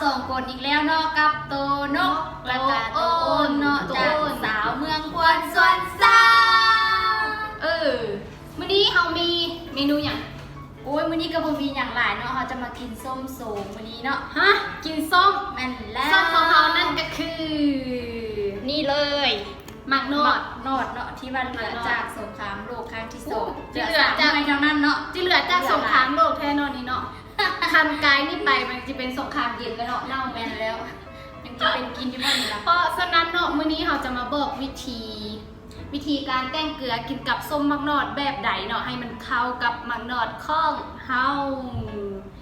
ສອງຄົນອີກແລ້ວເນາະ ກັບໂຕນົກ ແລ້ວກະໂຕໂອນເນາະ ຈາກສາວເມືອງພວນສວນຊາ. ເອີ ມື້ນີ້ເຮົາມີເມນູຫຍັງ? ໂອ້ຍ ມື້ນີ້ກໍບໍ່ມີຫຍັງຫຼາຍເນາະ ເຮົາຈະມາກິນສົ້ມໂຊງມື້ນີ້ເນາະ. ຮະ ກິນສົ້ມ? ແມ່ນແລ້ວ ສົ້ມຂອງເຮົານັ້ນກໍຄື ນີ້ເລີຍ ໝາກນອດ ໝາກນອດເນາະ ທີ່ວ່າເຫຼືອຈາກສົງຄາມໂລກຄັ້ງທີສອງ ໂອ້ ທີ່ເຫຼືອຈາກ ເຫຼືອສາມໜ່ວຍເທົ່ານັ້ນເນາະ ທີ່ເຫຼືອຈາກສົງຄາມໂລກແທ້ເນາະນີ້ເນາະ. ຄັນກາຍນີ້ໄປມັນຈະເປັນສົງຄາມເຢັນແລ້ວເນາະ ເນົ່າ. ແມ່ນແລ້ວ ຍັງຈະເປັນກິນຢູ່ບໍ່ນີ້ລະ? ເພາະສະນັ້ນເນາະ ມື້ນີ້ເຮົາຈະມາບອກວິທີ ວິທີການແຕ່ງເກືອກິນກັບສົ້ມໝາກນອດແບບໃດເນາະ ໃຫ້ມັນເຂົ້າກັບໝາກນອດຂອງເຮົາ.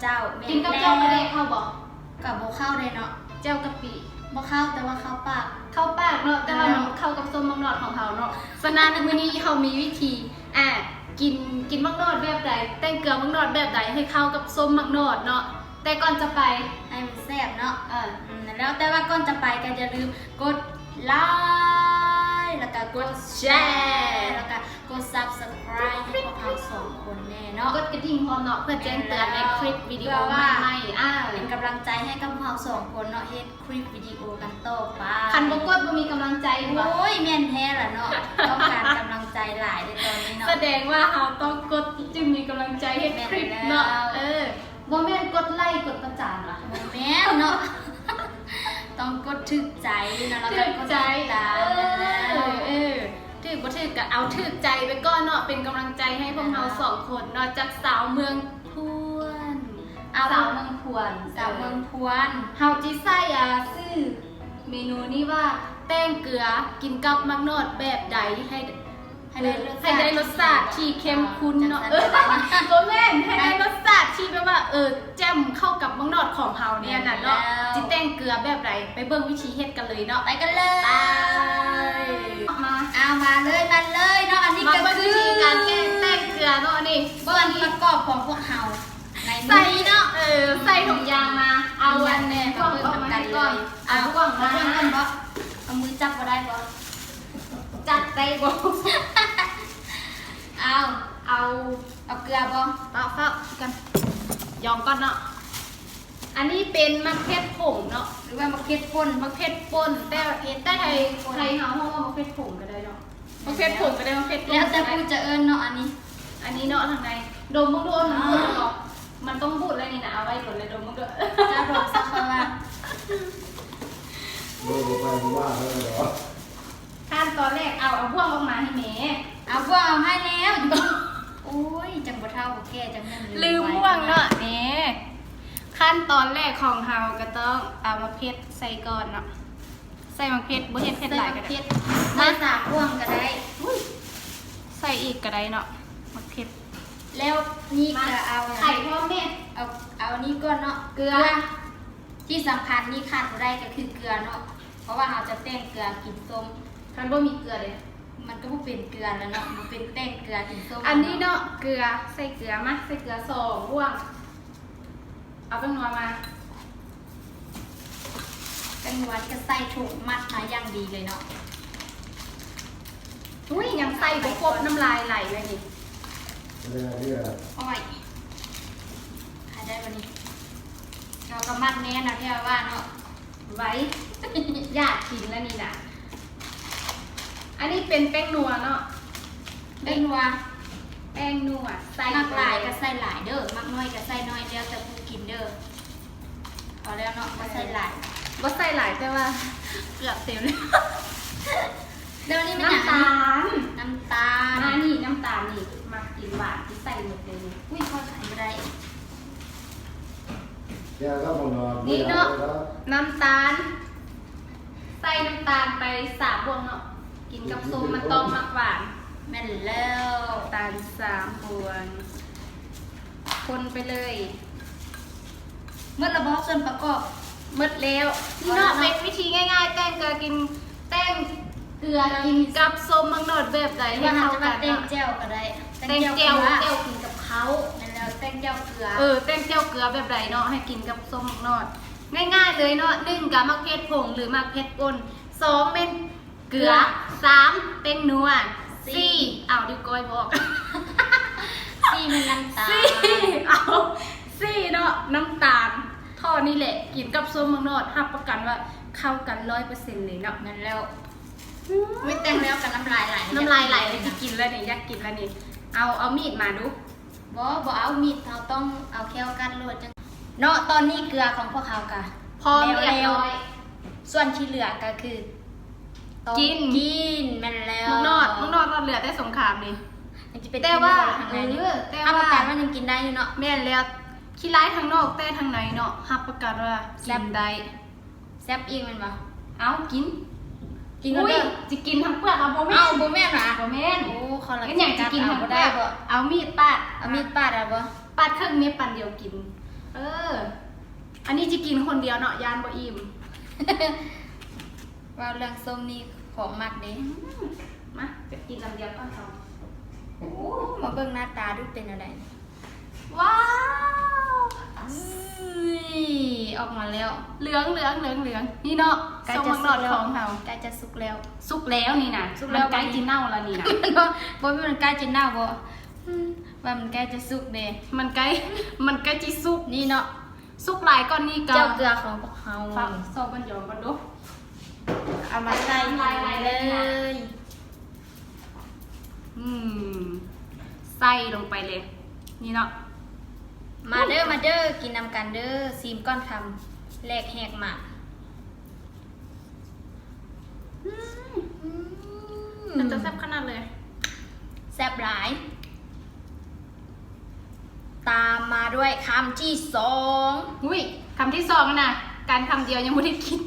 ເຈົ້າ ແມ່ນແລ້ວ ກິນກັບແຈ່ວປາແດກເຂົ້າບໍ່? ກໍບໍ່ເຂົ້າເດ້ເນາະ ແຈ່ວກະປິ ບໍ່ເຂົ້າ ແຕ່ວ່າເຂົ້າປາກ ເຂົ້າປາກເນາະ ແຕ່ວ່າມັນເຂົ້າກັບສົ້ມໝາກນອດຂອງເຮົາເນາະ. ສະນັ້ນມື້ນີ້ເຮົາມີວິທີ ອ່າ ກິນ ກິນໝາກນອດແບບໃດ ແຕ່ງເກືອໝາກນອດແບບໃດໃຫ້ເຂົ້າກັບສົ້ມໝາກນອດເນາະ. ແຕ່ກ່ອນຈະໄປ ໃຫ້ມັນແຊບເນາະ ເອີ ອືມ ແລ້ວ ແຕ່ວ່າກ່ອນຈະໄປກໍຢ່າລືມກົດໄລ ແລ້ວກໍກົດແຊ ແລ້ວກໍກົດ Subscribe ໃຫ້ພວກເຮົາສອງຄົນແນ່ເນາະ ກົດກະດິ່ງພ້ອມເນາະ ເພື່ອແຈ້ງເຕືອນໃນຄລິບວິດີໂອໃໝ່ໆ ອ່າ ເປັນກຳລັງໃຈໃຫ້ກັບພວກເຮົາສອງຄົນເນາະ ເຮັດຄລິບວິດີໂອກັນຕໍ່ໄປ. ຄັນບໍ່ກົດບໍ່ມີກຳລັງໃຈ ໂອ້ຍ ແມ່ນແທ້ລະເນາະ ຕ້ອງການກຳລັງໃຈຫຼາຍເດ້ຕອນນີ້ເນາະ ສະແດງວ່າເຮົາຕ້ອງກົດຈຶ່ງມີກຳລັງໃຈເຮັດຄລິບເນາະ ແມ່ນແລ້ວ ເອີ. ບໍ່ແມ່ນກົດໄລກົດປະຈານຫວາ? ບໍ່ແມ່ນເນາະ ຕ້ອງກົດຖືກໃຈເນາະ ແລ້ວກໍກົດຕິດຕາມ ຖືກໃຈ ເອີ ເອີ ຖືກບໍ່ຖືກກໍເອົາຖືກໃຈໄປກ່ອນເນາະ ເປັນກຳລັງໃຈໃຫ້ພວກເຮົາສອງຄົນເນາະ ຈາກສາວເມືອງພວນ ສາວເມືອງພວນ ສາວເມືອງພວນ ເຮົາຊິໃສ່ ອ່າ ຊື່ເມນູນີ້ວ່າ ແຕ່ງເກືອກິນກັບໝາກນອດແບບໃດໃຫ້ ໃຫ້ໄດ້ລົດຊາດທີ່ເຂັ້ມຂຸ້ນເນາະ ເອີ ບໍ່ແມ່ນ ໃຫ້ໄດ້ລົດຊາດທີ່ແບບວ່າ ເອີ ແຈ່ມເຂົ້າກັບໝາກນອດຂອງເຮົາແນວນັ້ນເນາະ ຊິແຕ່ງເກືອແບບໃດ ໄປເບິ່ງວິທີເຮັດກັນເລີຍເນາະ ໄປກັນເລີຍ ໄປ ມາ ເອົາ ມາເລີຍ ມາເລີຍເນາະ ອັນນີ້ກໍຄືວິທີການແຕ່ງເກືອເນາະ ນີ້ ສ່ວນປະກອບຂອງພວກເຮົາໃນມື້ນີ້ເນາະ ເອີ ໃສ່ຖົງຢາງມາ ເອົາອັນນີ້ ເອົາບ່ວງມາ ເອົາບ່ວງກ່ອນບໍ ເອົາມືຈັບບໍ່ໄດ້ບໍ? ຈັບໄດ້ບໍ່? ເອົາ ເອົາ ເອົາເກືອບໍ່? ຟ້າວ ຟ້າວ ກັນ ຢອງກ່ອນເນາະ ອັນນີ້ເປັນໝາກເຜັດຜົງເນາະ ຫຼືວ່າໝາກເຜັດປົ່ນ ໝາກເຜັດປົ່ນ ແຕ່ ແຕ່ໄທ ໄທເຮົາຮ້ອງວ່າໝາກເຜັດຜົງກໍໄດ້ເນາະ ໝາກເຜັດຜົງກໍໄດ້ ໝາກເຜັດປົ່ນ ແລ້ວແຕ່ຜູ້ຈະເອີ້ນເນາະ ອັນນີ້ ອັນນີ້ເນາະ ທາງໃນ ດົມເບິ່ງດູ ມັນບູດບໍ່? ມັນຕ້ອງບູດແລ້ວນີ້ນະ ເອົາໄວ້ດົນແລ້ວດົມເບິ່ງດູ ເຈົ້າດົມຊະ ຂ້ອຍວ່າ ເບິ່ງບໍ່ໄປບໍ່ວ່າເລີຍເນາະ. ຂັ້ນຕອນແລກ ເອົາ ເອົາບ່ວງອອກມາໃຫ້ແມ່ ເອົາບ່ວງອອກໃຫ້ແລ້ວ ໂອ້ຍ ຈັ່ງບໍ່ເຖົ້າບໍ່ແກ່ ຈັ່ງແມ່ນລືມ ລືມບ່ວງເນາະ ແມ່. ຂັ້ນຕອນແລກຂອງເຮົາກໍຕ້ອງເອົາໝາກເຜັດໃສ່ກ່ອນເນາະ ໃສ່ໝາກເຜັດ ບໍ່ເຮັດເຜັດຫຼາຍກໍໄດ້ ໃສ່ໝາກເຜັດ ມາ ໃສ່ສາມບ່ວງກໍໄດ້ ອຸ້ຍ ໃສ່ອີກກໍໄດ້ເນາະ ໝາກເຜັດ ແລ້ວນີ້ກໍເອົາ ໄຂ່ພ້ອມແມ່ ເອົາ ເອົານີ້ກ່ອນເນາະ ເກືອ ເກືອ ທີ່ສຳຄັນນີ້ຂາດບໍ່ໄດ້ກໍຄືເກືອເນາະ ເພາະວ່າເຮົາຈະແຕ່ງເກືອກິນສົ້ມ ຄັນບໍ່ມີເກືອເດ ມັນກໍບໍ່ເປັນເກືອແລ້ວເນາະ ບໍ່ເປັນແຕ່ງເກືອກິນສົ້ມ ອັນນີ້ເນາະ ເກືອ ໃສ່ເກືອມາ ໃສ່ເກືອສອງບ່ວງ ເອົາແປ້ງນົວມາ ແປ້ງນົວນີ້ກໍໃສ່ຖົງມັດມາຢ່າງດີເລີຍເນາະ ອຸ້ຍ ຍັງໃສ່ບໍ່ຄົບ ນ້ຳລາຍໄຫຼເລີຍນີ້ ໂອ້ຍ ໃຫ້ໄດ້ບໍ່ນີ້ ເຮົາກໍມັດແນ່ນະ ແທ້ວ່າເນາະ ໄວ້ ຢາກກິນແລ້ວນີ້ນະ ອັນນີ້ເປັນແປ້ງນົວເນາະ ແປ້ງນົວ ແປ້ງນົວ ໃສ່ ມັກຫຼາຍກໍໃສ່ຫຼາຍເດີ ມັກໜ້ອຍກໍໃສ່ໜ້ອຍ ແລ້ວແຕ່ຜູ້ກິນເດີ ພໍແລ້ວເນາະ ບໍ່ໃສ່ຫຼາຍ ບໍ່ໃສ່ຫຼາຍ ແຕ່ວ່າເກືອບເຕັມແລ້ວ ແລ້ວນີ້ມັນຫຍັງ ນ້ຳຕານ ນ້ຳຕານ ອ່າ ນີ້ນ້ຳຕານນີ້ ມັກກິນຫວານ ຊິໃສ່ໝົດເລີຍນີ້ ອຸ້ຍ ຂ້ອຍໃສ່ບໍ່ໄດ້ ແກ້ວກັບໝາກນອດ ນີ້ເນາະ ບໍ່ຢາກແລ້ວ ນ້ຳຕານ ໃສ່ນ້ຳຕານໄປສາມບ່ວງເນາະ ກິນກັບສົ້ມມັນຕ້ອງມັກຫວານ ແມ່ນແລ້ວ ນ້ຳຕານສາມບ່ວງ ຄົນໄປເລີຍ ໝົດລະບໍ ສ່ວນປະກອບ ໝົດແລ້ວ ນີ້ເນາະ ເປັນວິທີງ່າຍໆ ແຕ່ງເກືອກິນ ແຕ່ງເກືອກິນກັບສົ້ມໝາກນອດແບບໃດໃຫ້ເຂົ້າກັນ ແຕ່ງແຈ່ວກໍໄດ້ ແຕ່ງແຈ່ວ ແຈ່ວກິນກັບເຂົ້າ ແມ່ນແລ້ວ ແຕ່ງແຈ່ວເກືອ ເອີ ແຕ່ງແຈ່ວເກືອແບບໃດເນາະ ໃຫ້ກິນກັບສົ້ມໝາກນອດ ງ່າຍໆເລີຍເນາະ ໜຶ່ງກະໝາກເຜັດຜົງ ຫຼືໝາກເຜັດປົ່ນ ສອງແມ່ນ ເກືອ ເກືອ ສາມ ແປ້ງນົວ ສີ່ ສີ່ ອ້າວ ນິ້ວກ້ອຍບໍ່ອອກ ສີ່ແມ່ນນ້ຳຕານ ສີ່ ເອົາ ສີ່ເນາະ ນ້ຳຕານ ທໍ່ນີ້ແຫຼະ ກິນກັບສົ້ມໝາກນອດ ຮັບປະກັນວ່າເຂົ້າກັນຮ້ອຍເປີເຊັນເລີຍເນາະ. ແມ່ນແລ້ວ. ອືມ ໂອ້ຍ ແຕ່ງແລ້ວກໍນ້ຳລາຍໄຫຼ ນ້ຳລາຍໄຫຼ ຢາກກິນ ຢາກກິນແລ້ວນີ້ ຢາກກິນແລ້ວນີ້. ເອົາ ເອົາມີດມາດູ. ບໍ່ ບໍ່ເອົາມີດ ເຮົາຕ້ອງເອົາແຂ້ວກັດໂລດ ຈັ່ງເນາະ. ຕອນນີ້ເກືອຂອງພວກເຮົາກະພ້ອມແລ້ວ ຮຽບຮ້ອຍ ສ່ວນທີ່ເຫຼືອກໍຄື ຕ້ອງກິນ ກິນ. ແມ່ນແລ້ວ. ໝາກນອດ ໝາກນອດ ເຫຼືອແຕ່ສົງຄາມນີ້ ຍັງຈະເປັນ ແຕ່ວ່າ ກິນຢູ່ບໍ່ທາງໃນນີ້? ເອີ ແຕ່ວ່າຮັບປະກັນວ່າຍັງກິນໄດ້ຢູ່ເນາະ. ແມ່ນແລ້ວ. ຂີ້ຮ້າຍທາງນອກ ແຕ່ທາງໃນເນາະ ຮັບປະກັນວ່າກິນໄດ້. ແຊບອີກແມ່ນບໍ່? ເອົາ ກິນ ກິນກ່ອນເດີ. ອຸ້ຍ ຊິກິນທັງເປືອກ ເອົາ ບໍ່ແມ່ນ. ເອົ້າ ບໍ່ແມ່ນຫວາ? ບໍ່ແມ່ນ. ໂອ້ ເຮັດຫຍັງຊິກິນທັງເປືອກ? ເອົາມີດປາດ ເອົາມີດປາດເອົາບໍ່? ປາດເຄິ່ງນີ້ປັນດຽວກິນ. ເອີ ອັນນີ້ຊິກິນຄົນດຽວເນາະ ຢ້ານບໍ່ອີ່ມ. ເວົ້າເລື່ອງສົ້ມນີ້ຂອງມັກເດ້. ອືມ ມາ ຈະກິນລຳດຽວກ່ອນເຮົາ. ໂອ້ ມາເບິ່ງໜ້າຕາດູເປັນແນວໃດ. ວ້າວ ອອກມາແລ້ວ ເຫຼືອງໆໆໆ ນີ້ເນາະ. ໃກ້ຈະສຸກແລ້ວ ຂອງເຮົາ ໃກ້ຈະສຸກແລ້ວ. ສຸກແລ້ວນີ້ນະ ສຸກແລ້ວ. ມັນໃກ້ຊິເນົ່າແລ້ວນີ້ນະ. ບໍ່ແມ່ນມັນໃກ້ຊິເນົ່າບໍ່? ອືມ ວ່າມັນໃກ້ຈະສຸກເດ້. ມັນໃກ້ ມັນໃກ້ຊິສຸກ ນີ້ເນາະ. ສຸກຫຼາຍກ່ອນນີ້ກໍ ເຈົ້າເກືອຂອງພວກເຮົາ ຊອກມັນຢອງກ່ອນດູ. ເອົາມາໃສ່ ນ້ຳລາຍໄຫຼເລີຍ. ອືມ ໃສ່ລົງໄປເລີຍ ນີ້ເນາະ. ມາເດີ ມາເດີ ກິນນຳກັນເດີ. ຊີມກ່ອນຄຳແລກແຫກມາ. ອືມ ອືມ ເປັນຕາແຊບຂະໜາດເລີຍ. ແຊບຫຼາຍ. ຕາມມາດ້ວຍຄຳທີສອງ. ອຸ້ຍ ຄຳທີສອງນະ ການຄຳດຽວຍັງບໍ່ໄດ້ກິນ.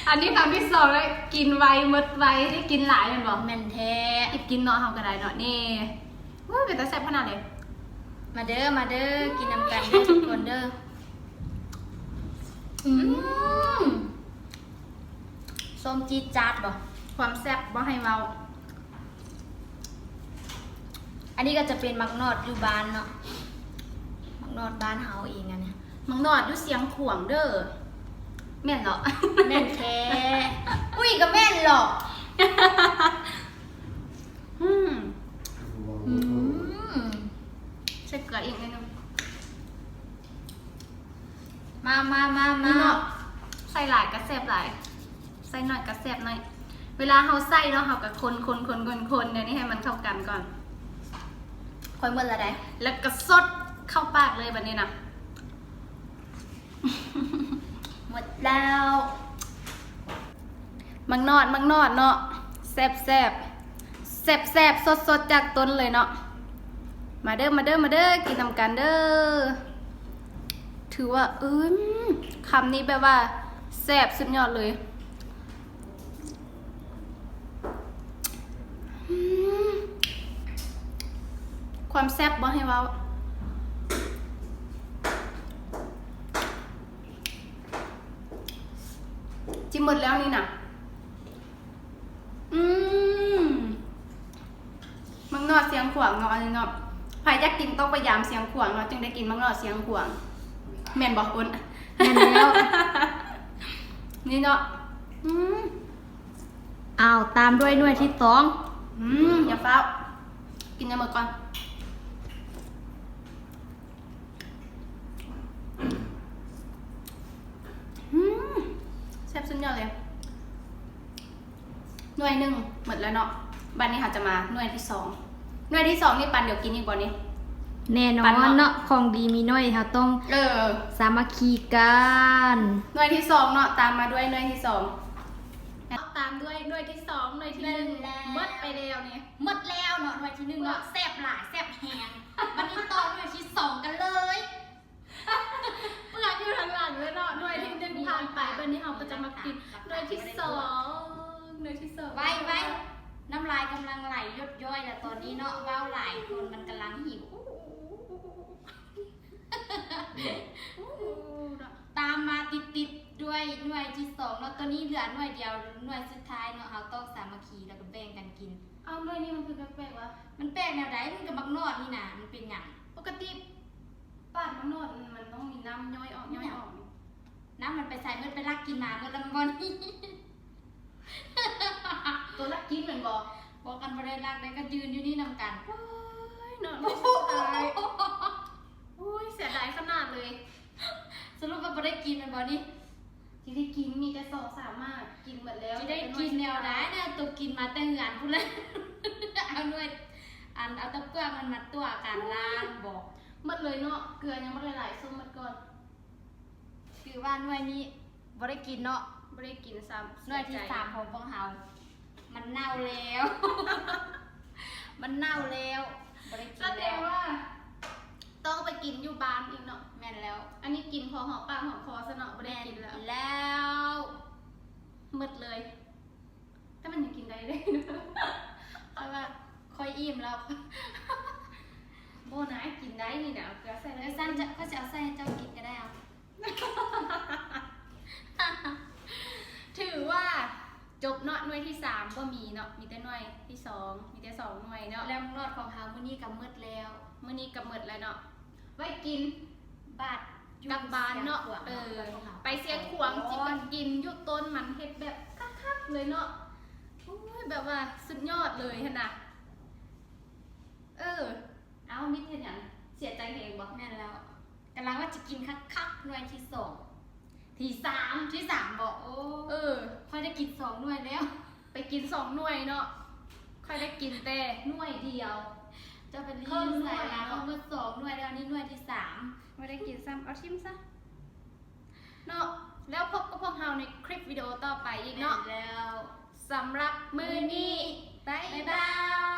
ອັນນີ້ຄຳທີສອງແລ້ວ ກິນໄວໝົດໄວ ໄດ້ກິນຫຼາຍແມ່ນບໍ່? ແມ່ນແທ້. ກິນເນາະ ເຮົາກໍໄດ້ເນາະ. ນີ້ ໂອ້ຍ ເປັນຕາແຊບຂະໜາດເລີຍ. ມາເດີ ມາເດີ ກິນນຳກັນເດີທຸກຄົນເດີ. ອືມ ສົ້ມຈີດຈາດບໍ່? ຄວາມແຊບບໍ່ໃຫ້ເວົ້າ. ອັນນີ້ກໍຈະເປັນໝາກນອດຢູ່ບ້ານເນາະ ໝາກນອດບ້ານເຮົາເອງ. ອັນນີ້ໝາກນອດຢູ່ຊຽງຂວາງເດີ. ແມ່ນເນາະ? ແມ່ນແທ້. ອຸ້ຍ ກໍແມ່ນເນາະ. ອືມ ອືມ ໃສ່ເກືອອີກໜ້ອຍໜຶ່ງ. ມາ ມາ ມາ ມາ ນີ້ເນາະ. ໃສ່ຫຼາຍກໍແຊບຫຼາຍ ໃສ່ໜ້ອຍກໍແຊບໜ້ອຍ. ເວລາເຮົາໃສ່ເນາະ ເຮົາກໍຄົນໆໆໆ ດຽວນີ້ໃຫ້ມັນເຂົ້າກັນກ່ອນ. ຂ້ອຍໝົດແລ້ວໃດ໋ ແລ້ວກໍສົດເຂົ້າປາກເລີຍບັດນີ້ນະ. ໝົດແລ້ວ. ໝາກນອດ ໝາກນອດເນາະ ແຊບໆ ແຊບໆ ສົດໆ ຈາກຕົ້ນເລີຍເນາະ. ມາເດີ ມາເດີ ມາເດີ ກິນນຳກັນເດີ. ຖືວ່າ ອືມ ຄຳນີ້ແບບວ່າແຊບສຸດຍອດເລີຍ. ອືມ ຄວາມແຊບບໍ່ໃຫ້ເວົ້າ. ຊິໝົດແລ້ວນີ້ນະ. ອືມ ໝາກນອດຊຽງຂວາງເນາະ ອັນນີ້ເນາະ. ໃຜຢາກກິນຕ້ອງໄປຢາມຊຽງຂວາງເນາະ ຈຶ່ງໄດ້ກິນໝາກນອດຊຽງຂວາງ ແມ່ນບໍ່? ແມ່ນແລ້ວ ນີ້ເນາະ. ອືມ ອ້າວ ຕາມດ້ວຍໜ່ວຍທີສອງ. ອືມ ຢ່າຟ້າວ ກິນໃຫ້ໝົດກ່ອນ. ອືມ ແຊບສຸດຍອດເລີຍ. ໜ່ວຍໜຶ່ງໝົດແລ້ວເນາະ. ບັດນີ້ເຮົາຈະມາໜ່ວຍທີສອງ. ໜ່ວຍທີສອງນີ້ ປັນດຽວກິນອີກບໍ່ນີ້? ແນ່ນອນເນາະ ຂອງດີມີໜ້ອຍ ເຮົາຕ້ອງ ເອີ ສາມັກຄີກັນ. ໜ່ວຍທີສອງເນາະ ຕາມມາດ້ວຍໜ່ວຍທີສອງ ຕາມດ້ວຍໜ່ວຍທີສອງ. ໜ່ວຍທີໜຶ່ງໝົດໄປແລ້ວນີ້. ໝົດແລ້ວເນາະ ໜ່ວຍທີໜຶ່ງເນາະ. ແຊບຫຼາຍ ແຊບແຮງ. ບັດນີ້ຕໍ່ໜ່ວຍທີສອງກັນເລີຍ. ເປືອກຢູ່ທາງຫຼັງເລີຍເນາະ. ໜ່ວຍທີໜຶ່ງຜ່ານໄປ ບັດນີ້ເຮົາກໍຈະມາກິນໜ່ວຍທີສອງ. ໜ່ວຍທີສອງ ໄວໆ ນ້ຳລາຍກຳລັງໄຫຼຢົດຍ້ອຍແລ້ວຕອນນີ້ເນາະ. ເວົ້າຫຼາຍຄົນມັນກຳລັງຫິວ. ຕາມມາຕິດໆ ດ້ວຍໜ່ວຍທີສອງເນາະ. ຕອນນີ້ເຫຼືອໜ່ວຍດຽວ ໜ່ວຍສຸດທ້າຍເນາະ. ເຮົາຕ້ອງສາມັກຄີ ແລ້ວກໍແບ່ງກັນກິນ. ເອົ້າ ໜ່ວຍນີ້ມັນຄືແປກໆວະ? ມັນແປກແນວໃດ? ມັນກໍໝາກນອດນີ້ນາ ມັນເປັນຫຍັງ? ປົກກະຕິປາດໝາກນອດມັນຕ້ອງມີນ້ຳຍ້ອຍອອກ ຍ້ອຍອອກ. ນ້ຳມັນໄປໃສໝົດ? ໄປລັກກິນມາໝົດແລ້ວແມ່ນບໍ່ນີ້? ຕົວລັກກິນແມ່ນບໍ່? ບໍ່ ກັນບໍ່ໄດ້ລັກໄດ້ ກໍຢືນຢູ່ນີ້ນຳກັນ. ໂອ້ຍ ເນາະ ໂອ້ຍ ເສຍດາຍຂະໜາດເລີຍ. ສະຫຼຸບວ່າບໍ່ໄດ້ກິນແມ່ນບໍ່ນີ້? ຊິໄດ້ກິນ ມີແຕ່ສອງສາມໝາກ ກິນໝົດແລ້ວ. ຊິໄດ້ກິນແນວໃດນະ? ໂຕກິນມາແຕ່ເຮືອນພຸ້ນແຫຼະ. ເອົາໜ່ວຍ ອັນ ເອົາແຕ່ເປືອກມັນມາຕົວະກັນລ້າງບໍ? ໝົດເລີຍເນາະ ເກືອຍັງບໍ່ໄດ້ຫຼາຍ ຊຸມໝົດກ່ອນ. ຄືວ່າໜ່ວຍນີ້ບໍ່ໄດ້ກິນເນາະ. ບໍ່ໄດ້ກິນຊ້ຳ. ໜ່ວຍທີສາມຂອງພວກເຮົາ ມັນເນົ່າແລ້ວ ມັນເນົ່າແລ້ວ ບໍ່ໄດ້ກິນແລ້ວ. ສະແດງວ່າຕ້ອງໄປກິນຢູ່ບ້ານອີກເນາະ. ແມ່ນແລ້ວ. ອັນນີ້ກິນພໍຫອມປາກຫອມຄໍຊະເນາະ ບໍ່ໄດ້ກິນແລ້ວ. ແມ່ນແລ້ວ ໝົດເລີຍ. ແຕ່ມັນຍັງກິນໄດ້ເດ້ ເພາະວ່າຂ້ອຍອີ່ມແລ້ວ. ບໍ່ນາ ກິນໄດ້ນີ້ນະ ເອົາເກືອໃສ່ເລີຍ. ເອີ ຊັ້ນ ຂ້ອຍຊິເອົາໃສ່ໃຫ້ເຈົ້າກິນກໍໄດ້. ເອົາ ຖືວ່າຈົບເນາະ ໜ່ວຍທີສາມບໍ່ມີເນາະ ມີແຕ່ໜ່ວຍທີສອງ ມີແຕ່ສອງໜ່ວຍເນາະ. ແລ້ວໝາກຫຼອດຂອງເຮົາມື້ນີ້ກໍໝົດແລ້ວ. ມື້ນີ້ກໍໝົດແລ້ວເນາະ ໄວ້ກິນບາດກັບບ້ານເນາະ. ເອີ ໄປຊຽງຂວາງ ຊິໄປກິນຢູ່ຕົ້ນມັນ ເຮັດແບບຄັກໆເລີຍເນາະ. ໂອ້ຍ ແບບວ່າສຸດຍອດເລີຍຫັ້ນນະ. ເອີ ເອົ້າ ມິດເຮັດຫຍັງ? ເສຍໃຈແຮງບໍ່? ແມ່ນແລ້ວ ກຳລັງວ່າຈະກິນຄັກໆ ໜ່ວຍທີສອງ ທີສາມ ທີສາມບໍ? ໂອ້ ເອີ ຂ້ອຍໄດ້ກິນສອງໜ່ວຍແລ້ວ. ໄປກິນສອງໜ່ວຍເນາະ ຂ້ອຍໄດ້ກິນແຕ່ໜ່ວຍດຽວ. ເຈົ້າໄປລີ້ໃສ່ລາວ ເຮົາໝົດສອງໜ່ວຍແລ້ວ ນີ້ໜ່ວຍທີສາມ ບໍ່ໄດ້ກິນຊ້ຳ. ເອົາຖິ້ມຊະເນາະ. ແລ້ວພົບກັບພວກເຮົາໃນຄລິບວິດີໂອຕໍ່ໄປອີກເນາະ. ແມ່ນແລ້ວ. ສຳລັບມື້ນີ້ ບາຍບາຍ.